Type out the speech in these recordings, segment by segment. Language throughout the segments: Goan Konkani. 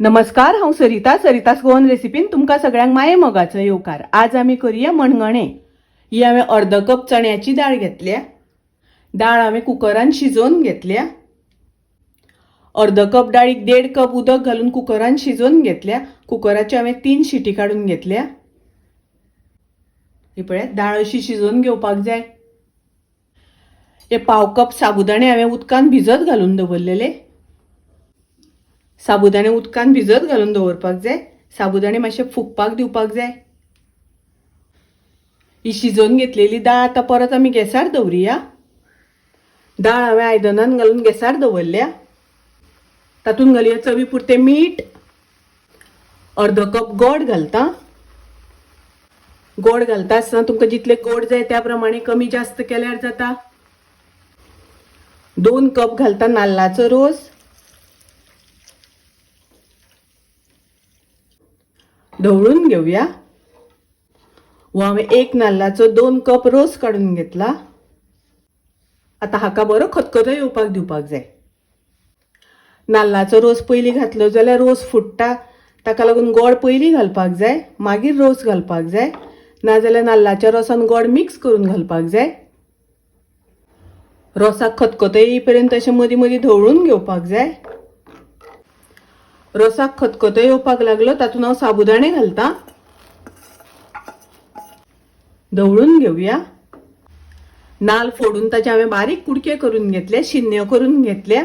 नमस्कार, हांव सरिता. सरितास गोवन रेसिपीन तुमकां सगळ्यांक माये मोगाचो येवकार. आज आमी करुया मणगणें. ही हांवें अर्द कप चण्याची दाळ घेतल्या. दाळ हांवें कुकरान शिजोवन घेतल्या. अर्द कप डाळीक 1.5 कप उदक घालून कुकरान शिजोवन घेतल्या. कुकराच्यो हांवें 3 शिटी काडून घेतल्या. ही पळयात, दाळ अशी शिजोवन घेवपाक जाय. हे 1/4 कप साबुदाणे हांवें उदकान भिजत घालून दवरलेले. साबुदाणे उदकान भिजत घालून दवरपाक जाय. साबुदाणे मातशे फुगपाक दिवपाक जाय. ही शिजोवन घेतलेली दाळ आतां परत आमी गॅसार दवरुया. दाळ हांवें आयदनान घालून गॅसार दवरल्या. तातूंत घालुया चवी पुरतें मीठ, अर्द कप गोड घालता. गोड घालता आसतना तुमकां जितले गोड जाय त्या प्रमाणे कमी जास्त केल्यार जाता. 2 कप घालता नाल्लाचो रोस. ढवळून घेवया. हो हांवें 1 नाल्लाचो 2 कप रोस काडून घेतला. आतां हाका बरो खतखतो येवपाक दिवपाक जाय. नाल्लाचो रोस पयलीं घातलो जाल्यार रोस फुट्टा, ताका लागून गोड पयलीं घालपाक जाय, मागीर रोस घालपाक जाय. नाजाल्यार नाल्लाच्या रोसान गोड मिक्स करून घालपाक जाय. रोसाक खतखतो येईपर्यंत अशें मदीं मदीं ढवळून घेवपाक जाय. रोसाक खतखतो येवपाक लागलो तातूंत हांव साबुदाणे घालता. ढवळून घेवया. नाल फोडून ताचे हांवें बारीक कुडके करून घेतले, शिन्न्यो करून घेतल्या.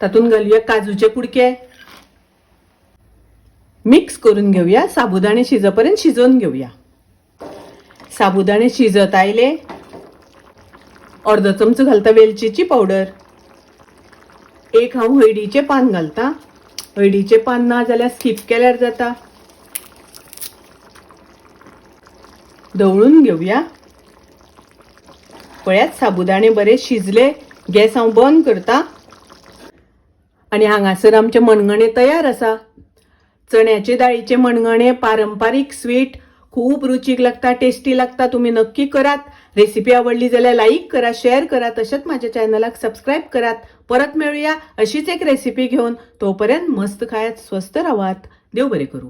तातूंत घालुया काजूचे कुडके. मिक्स करून घेवया. साबुदाणे शिजपर्यंत शिजोवन घेवया. साबुदाणे शिजत आयले. अर्द चमचो घालता वेलचीची पावडर. 1 हांव हळदीचें पान घालता. हळदीचें पान ना जाल्यार स्कीप केल्यार जाता. ढवळून घेवया. पळयात, साबुदाणे बरे शिजले. गॅस हांव बंद करता. आनी हांगासर आमचें मणगणें तयार आसा. चण्याचे दाळीचें मणगणें पारंपारीक स्वीट, खूब रुचीक लागता, टेस्टी लागता. तुमी नक्की करात. रेसिपी आवडली जाल्यार लाईक करा, शेअर करा, तशेंच माझ्या चॅनलाक सबस्क्राईब करात. परत मेळुया अशीच एक रेसिपी घेवन. तोपर्यंत मस्त खायात, स्वस्थ रावात. देव बरें करूं.